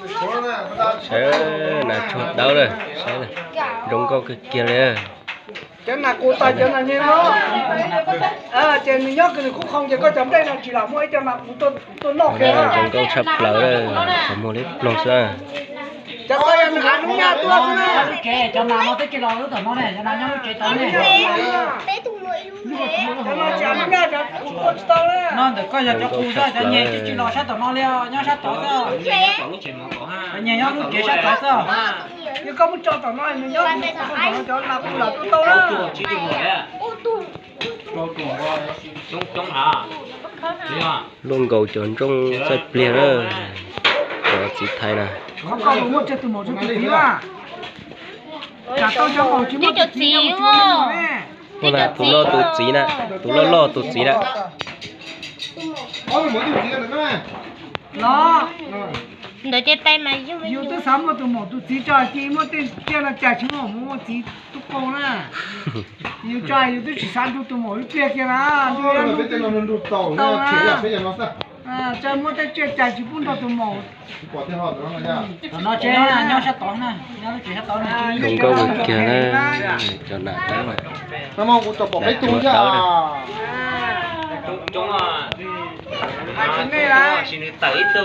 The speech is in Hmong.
Saib nas tsuag dawb lawm, saib zoo nkauj kawg kiag li. Cov nas qus tas cov nas nyeg no, ces nws nyob kws nws khub khoom ces koj cov nplej no tsis lam muaj ib co nas qus tuaj noj kiag. Zoo nkauj tshaj plaws, tsuas muag liab ploog xwb. Cov ko yog nws av noob nyaj tuaj xwb na. Cov nas no twb tsis los lub tom no ne, cov nas nyob lub tsev tod ne. Cov no tsis av noob nyaj, cov qus tua tsis tau na. No ntawm koj yog cov qus xwb, cov nyeg twb tsis los sab tom no li, nyob sab tod xwb. Cov nyeg nyob lub tsev sab tod xwb. Yog koj muab tso tom no, nws nyob tom no, cov nas qus lam tua tau na. Luaj nkaus cov ntsooj txaij pliag na, cov txiv thais na. Muab cov tus maum rau tus txiv na. Tsam tau cov maum tsis muaj tus txiv, cov maum tsis muaj tus maum ne. Tus loj tus txiv na, tus loj loj tus txiv na. Los, yus twb xav muaj tus maum tus txiv tso, cia muaj tej tsiaj no cas tsis muaj maum muaj txiv tub qau na. Yus tso yus twb tsis xav nrug tus maum ib pliag kiag na. Tso muaj tej tsiaj cas tsis pub nrog tus maum. Zoo nkauj kawg kiag na, cov nas dawb na. Tsuag dawb na.